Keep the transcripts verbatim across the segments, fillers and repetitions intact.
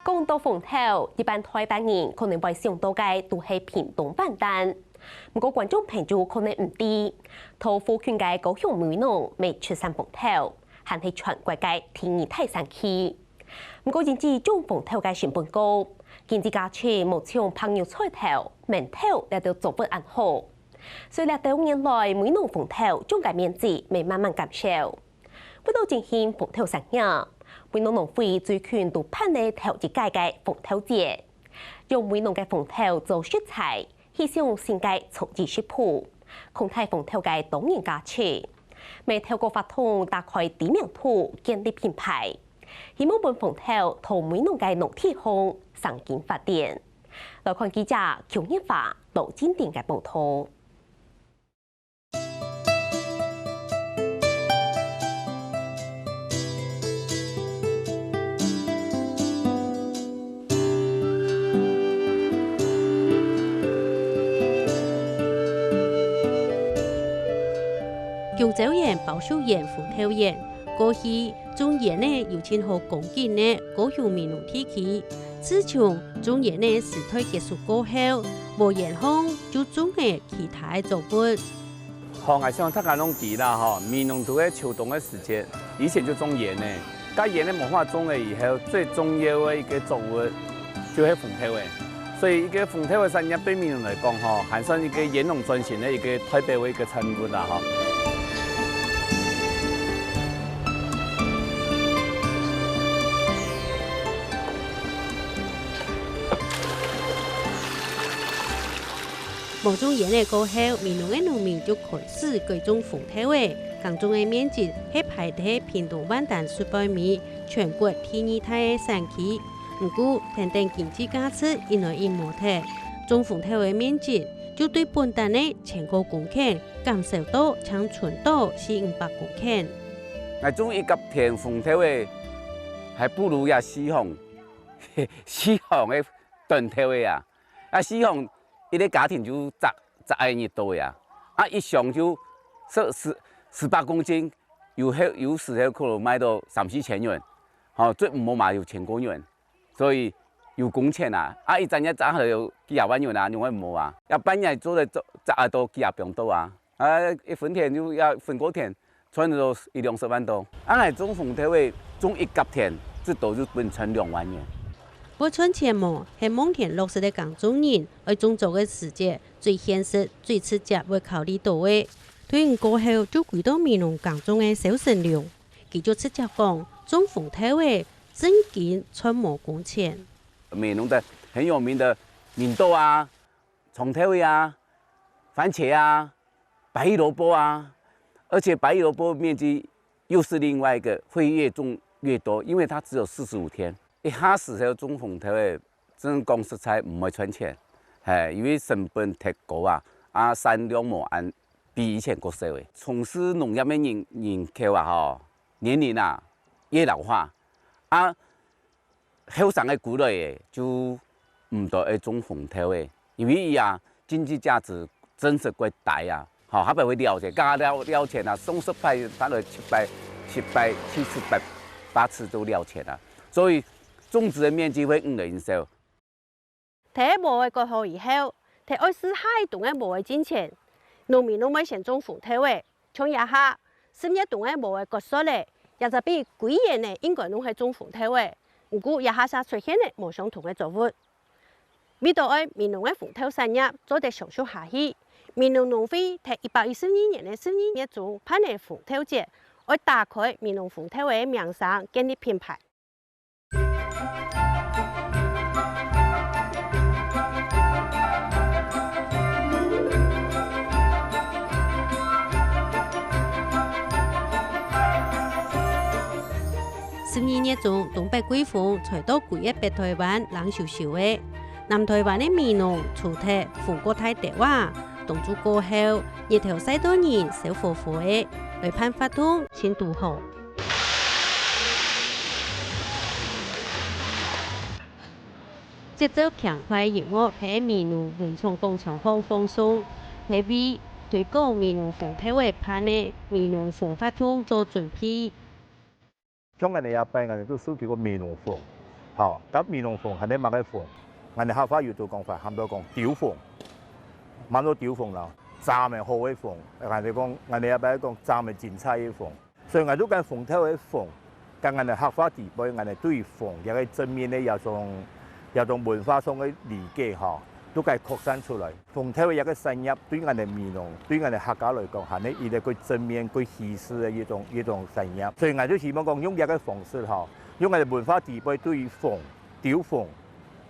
講到紅豆，一般臺北人可能會想到个都係屏東萬丹。毋過觀眾朋友可能毋知，在附近个高雄美濃乜出產紅豆，還係全國个第二大產區。毋過因為種紅豆个成本高，經濟價值無像白肉菜頭、饅頭這兜作物恁好，所以這兜年來美濃紅豆種个面積乜慢慢減少。 為了振興紅豆產業，美濃農會最近都辦了頭一屆个紅豆節，用美濃个紅豆做食材，去想新个創意食譜，擴大紅豆个多元價值。乜透過活動打開知名度，建立品牌，希望分紅豆在美濃个農地項生根發展。來看記者邱燕華、羅金婷个報導。 弓蕉園、保秀園、紅豆園，過去 種菸仔有盡好光景个高雄美濃地區，自從種菸仔時代結束過後，無菸項就種了其他个作物。好，𠊎想大家攏知啦吼，美濃都係秋冬个時節，以前就種菸仔，該菸仔無法種了以後，最重要个一個作物就係紅豆仔。 所以一個紅豆个產業對美濃來講吼，還算一個菸農轉型个一個代表个一個產物啦吼。無種菸仔過後，美濃个農民就開始改種紅豆仔，耕種个面積係排在屏東萬丹出背尾，全國第二大个產區。 毋過，跈等經濟價值一來一無忒，種紅豆个面積就對本旦个千過公頃減少到淨伸到四五百公頃。𠊎種一甲田紅豆仔，還不如這四行，四行个短豆仔啊！啊，四行一個家庭就摘，摘个日多个啊！啊，一箱就十，十，十八公斤，有，有時候可能賣到三四千元，吼，最毋好嘛有千過元。 所以有工錢啊，啊，一隻月賺下來有幾下萬元啊，仰會無啊？也半年做得做，賺到幾下百多啊！啊，一分田就也分過田，賺到一兩十萬多。啊，𠊎種紅豆仔，種一甲田，至多就分賺兩萬元。會賺錢無？係望田落實个耕種人，愛種作个時節，最現實、最直接會考慮到个。退伍過後，就歸到美濃耕種个蕭成龍。 佢就直接講，種紅豆仔正經賺無工錢。美濃的很有名的明豆啊、長豆仔啊、番茄啊、白玉蘿蔔啊，而且白玉蘿蔔面積又是另外一個，會越種越多，因為它只有四十五天。一下時候種紅豆仔，真講實在毋會賺錢，嘿，因為成本忒高啊，啊，產量無恁 比以前較少誒。從事農業个人，人口啊，吼，年齡啊，越老化，啊，後生个過來誒，就毋多愛種紅豆誒，因為佢啊，經濟價值真實較低啊，吼，下擺會了錢，加了，了錢啊，上十擺，大概七擺、七擺、七次、八，八次都了錢啊，所以種植个面積會越來越少。 在禾仔割好以後，在愛試下一冬个禾仔進前，農民攏會先種紅豆仔。像這下，十月冬个禾仔割煞了，這隻比歸園仔應該攏係種紅豆仔。毋過這下嗄出現了無相同个作物。為著愛美濃个紅豆產業做得相續下去，美濃農會在一百一十二年个十二月中辦了紅豆節，愛打開美濃紅豆个名聲，建立品牌。 十二月中，東北季風吹到歸個北臺灣冷咻咻个。南臺灣个美濃除忒風較大兜啊，冬至過後，日頭曬到人燒火火个，來辦活動盡堵好。 節奏輕快个音樂在美濃農場廣場項放送，係為推廣美濃紅豆仔辦个美濃紅活動做準備。像𠊎等這擺，𠊎等都收集過美濃紅，好，該美濃紅還係麼个紅？𠊎等客話有種講法，喊做講丟紅，麼个丟紅啦？站个好个紅，𠊎等講，𠊎等也白講站个精彩个紅。所以𠊎就講紅豆个紅，跟𠊎等客話底背，𠊎等對紅這个正面个這種，這種文化上个理解吼，都該擴散出來。紅豆个這个產業對𠊎等美濃，對𠊎等客家來講，還係一個過正面、過稀世个一種，一種產業。所以𠊎就希望講用這个方式吼，用𠊎等文化底背對紅、丟紅，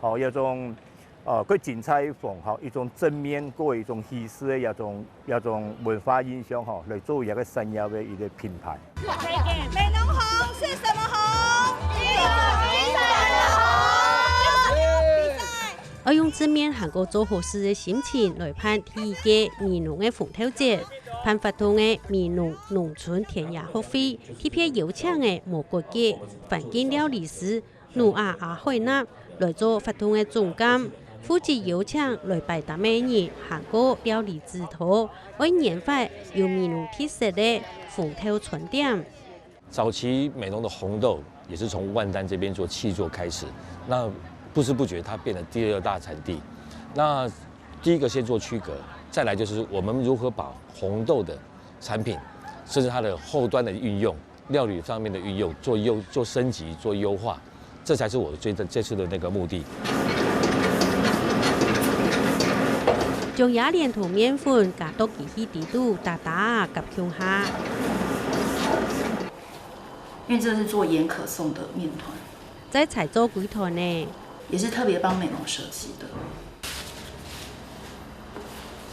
吼，這種，呃，過精彩个紅吼，一種正面，過一種稀世个這種，這種文化印象吼，來做一個產業个一個品牌。美濃紅是什麼紅？美濃紅是什麼紅？愛用正面還過做好事个心情來辦第一屆美濃个紅豆節。辦活動个美濃農村田野學會特別邀請个無國界環境料理師努亞阿海納來做活動个總監，負責邀請來擺攤个人還過料理指導，愛研發有美濃特色个紅豆餐點。 早期美濃的紅豆也是從萬丹這邊做契作開始，那不知不覺它變成第二大產地。那第一個先做區隔，再來就是我們如何把紅豆的產品，甚至它的後端的運用、料理上面的運用做優、做升級、做優化，這才是我最這次的那個目的。將野蓮同麵粉加到機器底肚，打打啊，夾共下。 因為這是做鹽可頌的麵團，再裁做歸團呢。也是特別幫美濃設計的。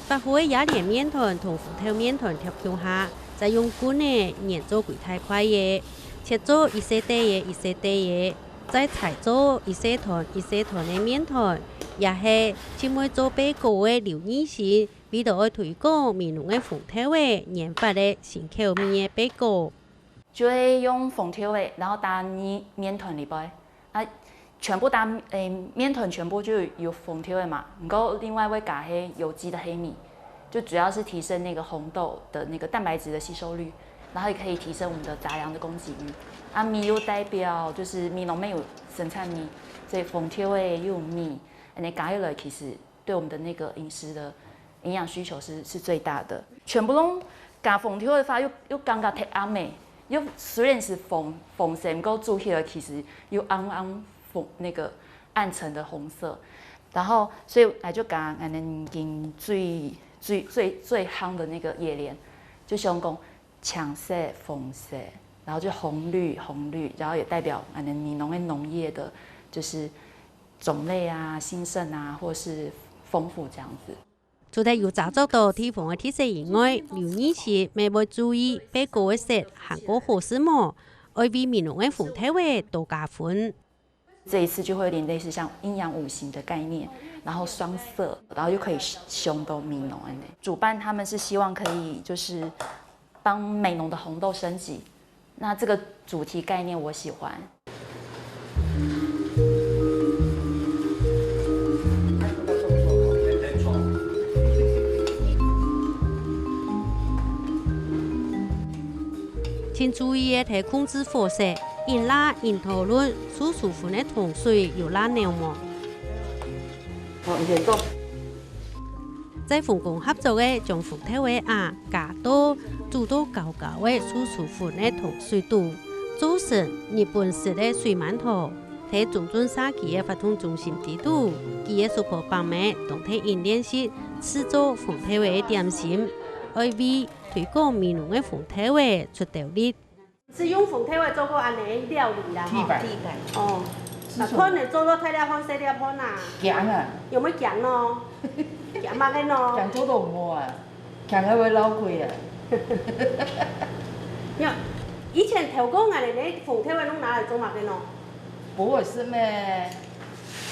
發好个野蓮麵團同紅豆麵團疊共下，再用棍仔研做歸大塊仔，切做一細垤仔一細垤仔，再裁做一細團一細團个麵團，也係盡會做粄糕个劉義新，為著愛推廣美濃个紅豆仔，研發个新口味个粄糕。 就會用紅豆仔，然後打入麵團裡背，啊，全部打，誒，麵團全部就有紅豆仔嘛，毋過另外會加係有機的黑米，就主要是提升那個紅豆的那個蛋白質的吸收率，然後也可以提升我們的雜糧的供給率。啊，米又代表就是美濃乜有生產米，所以紅豆仔又有米，恁樣加起來其實對我們的那個飲食的營養需求是是最大的。全部攏加紅豆的話，又又感覺忒暗誒，又雖然是紅紅色，毋過煮起來其實又暗暗紅那個暗沉的紅色。然後所以來就加恁樣今最最最最夯的那個野蓮，就想講青色、紅色，然後就紅綠紅綠，然後也代表恁樣美濃的農業的，就是種類啊、興盛啊，或是豐富這樣子。 除忒有抓著到地方个特色以外，劉義新乜會注意粄糕个色還過好食無，愛為美濃个紅豆仔多加分。這一次就會有點類似像陰陽五行的概念，然後雙色，然後又可以凶到美濃恁樣。主辦他們是希望可以就是幫美濃的紅豆升級，那這個主題概念我喜歡。 請注意个係控制火勢，緊抐緊討論，煮熟粉个糖水有抐流無？好，你先做。 再分工合作个將紅豆仔啊加到煮到攪攪个煮熟粉个糖水肚，做成日本式个水饅頭。在中正社區个活動中心底肚，佢个叔婆伯姆當特意練習製作紅豆仔个點心，愛為推廣美濃个紅豆仔出兜力。 是用紅豆仔做過恁樣个料理啦，吼。地板，哦，那看你做到大粒飯、細粒飯啊，強啊，有沒有強咯？強麼个咯？強做都無啊，強還會老貴啊。沒有，以前頭過恁樣个紅豆仔攏拿來做麼个咯？不會係咩？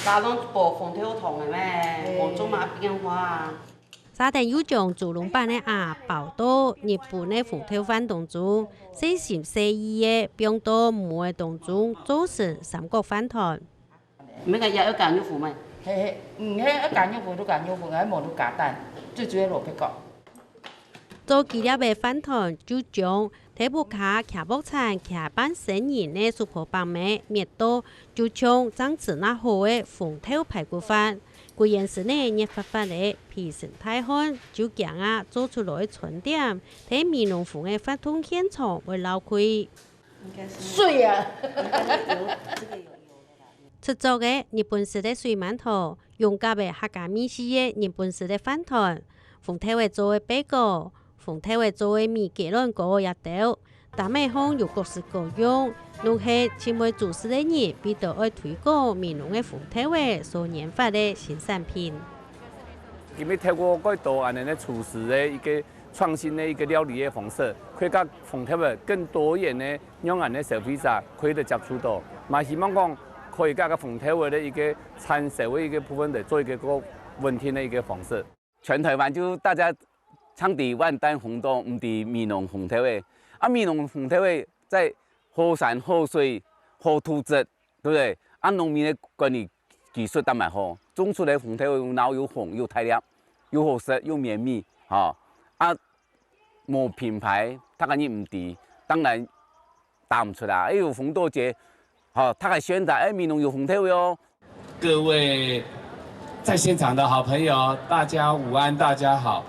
打攏煲紅豆湯个咩，無做麼變化啊。 續等又將豬籠粄个餡包到日本个紅豆飯當中，細心細意个放到模个當中，做成三角飯團。毋免个，也愛加肉脯咩？嘿嘿，嗯，嘿，愛加肉脯就加肉脯，愛無就加蛋，最主要蘿蔔糕。做幾粒个飯團，就將在屋下擎鑊鏟、擎半生人个叔婆伯姆，搣到就像正煮拿好个紅豆排骨飯。歸間身呢熱發發个，披身大汗，就驚啊做出來个餐點，在美濃紅个活動現場會漏氣。水啊！七桌个日本式个水饅頭， 用甲个客家味緒个日本式个飯糰，紅豆仔做个貝果，紅豆仔做个米雞卵糕這兜，擔仔項有各式各樣，攏係盡會煮食个人為著愛推廣美濃个紅豆仔所研發个新產品。今日透過蓋多恁樣个廚師个一個創新个一個料理个方式，可以將紅豆仔更多元个，讓恁个消費者可以得接觸到。嘛希望講可以將該紅豆仔个一個產銷个一個部分來做一個較穩定个一個方式。全台灣就大家淨知萬丹紅豆，毋知美濃紅豆仔。啊，美濃紅豆仔在好山好水好土質，對不對？啊，農民个管理技術當蠻好，種出來紅豆仔又老又紅又大粒，又好食又綿密，吼。啊，無品牌，大家人毋知，當然打毋出來。哎喲，紅豆節，吼，大家宣傳，哎，美濃有紅豆仔哦。各位在現場的好朋友，大家午安，大家好。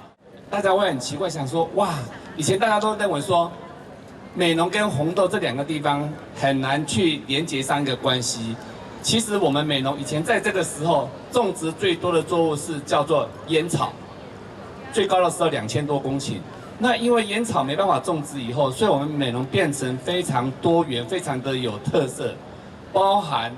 大家會很奇怪，想說，哇，以前大家都認為說，美濃跟紅豆這兩個地方很難去連結上一個關係。其實我們美濃以前在這個時候種植最多的作物是叫做菸草，最高的時候兩千多公頃。那因為菸草沒辦法種植以後，所以我們美濃變成非常多元、非常的有特色，包含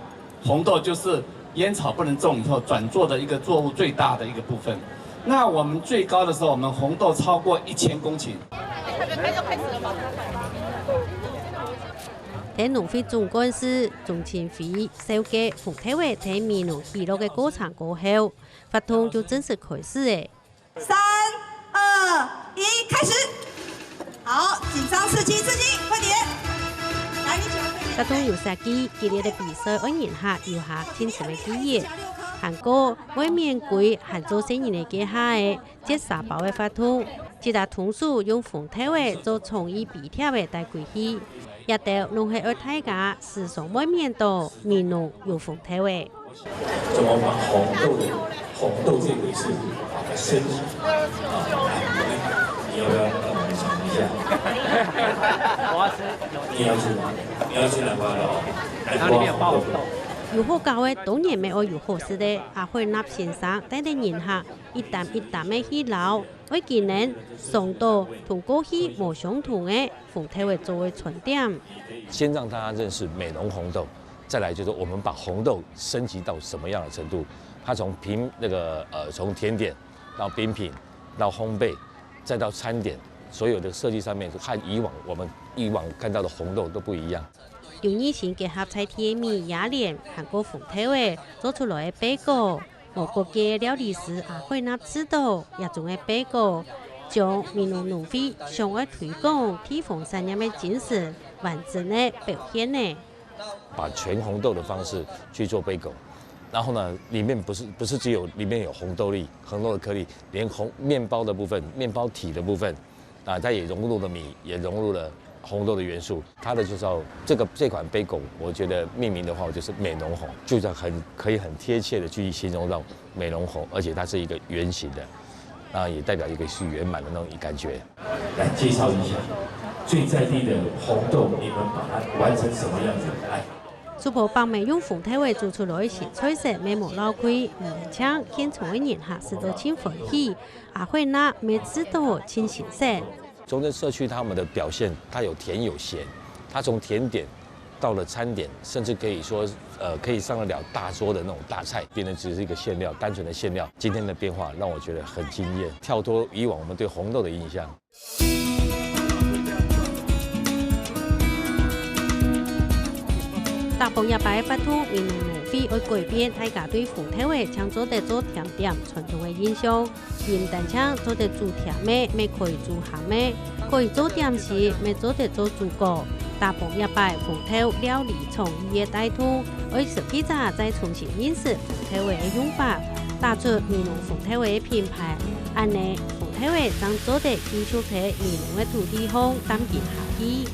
紅豆就是菸草不能種以後轉做的一個作物最大的一個部分。那我們最高的時候，我們紅豆超過一千公頃。在農會總幹事鍾清輝紹介紅豆仔在美濃起落个過程過後，活動就正式開始了。 三、二、一，開始！好，緊張刺激，刺激，快點！來，你喜歡快點。活動有設計，激烈个比賽愛人客遊客盡深个記憶。還過，外面歸還做細人个該下仔，接沙包个活動，其他同事用紅豆仔做創意比貼仔帶歸去。這兜攏係愛大家時常會面著美濃有紅豆仔。 怎麼把紅豆的，紅豆這回事把它升級？啊，來，你要不要跟我們講一下？我要吃，你要吃嗎？你要吃南瓜的哦，南瓜紅豆。有好搞个，當然乜愛有好食个。阿惠納先生帶等人客一擔一擔个去撈，愛佢等嚐著同過去無相同个紅豆仔做个餐點。先讓大家認識美濃紅豆， 再來就是我們把紅豆升級到什麼樣的程度，它從平，那個，呃，從甜點到冰品到烘焙，再到餐點，所有的設計上面和以往，我們以往看到的紅豆都不一樣。有意思結合在地个米、野蓮，還過紅豆仔做出來个貝果。無國際个料理師阿惠納試著這種个貝果，將美濃農會想愛推廣地方產業个精神完整个表現呢。 把全紅豆的方式去做貝果，然後呢，裡面不是，不是只有裡面有紅豆粒、紅豆的顆粒，連紅，麵包的部分、麵包體的部分，啊，它也融入了米，也融入了紅豆的元素。它的就是要，這個，這款貝果，我覺得命名的話，就是美濃紅，就是很，可以很貼切地去形容到美濃紅，而且它是一個圓形的，那也代表一個是圓滿的那種感覺。 來介紹一下最在地的紅豆，你們把它玩成什麼樣子？來。叔婆伯姆用紅豆仔做出來个新菜色，乜無漏氣，毋單淨現場个人客食著盡歡喜，阿惠納乜試著盡新鮮。中正社區他們的表現，它有甜有鹹，它從甜點到了餐點，甚至可以說，呃，可以上得了大桌的那種大菜，變成只是一個餡料，單純的餡料。今天的變化讓我覺得很驚豔，跳脫以往我們對紅豆的印象。 打破這擺个法度，美濃農會愛改變大家對紅豆仔淨做得做甜點傳統个印象。佢毋單淨做得煮甜个，乜可以煮鹹个，可以做點心，乜做得做豬膏。打破這擺紅豆料理創意个帶動，愛消費者再重新認識紅豆仔个用法，打出美濃紅豆仔个品牌。 恁呢，紅豆仔正做得繼續在美濃个土地項擔今下佢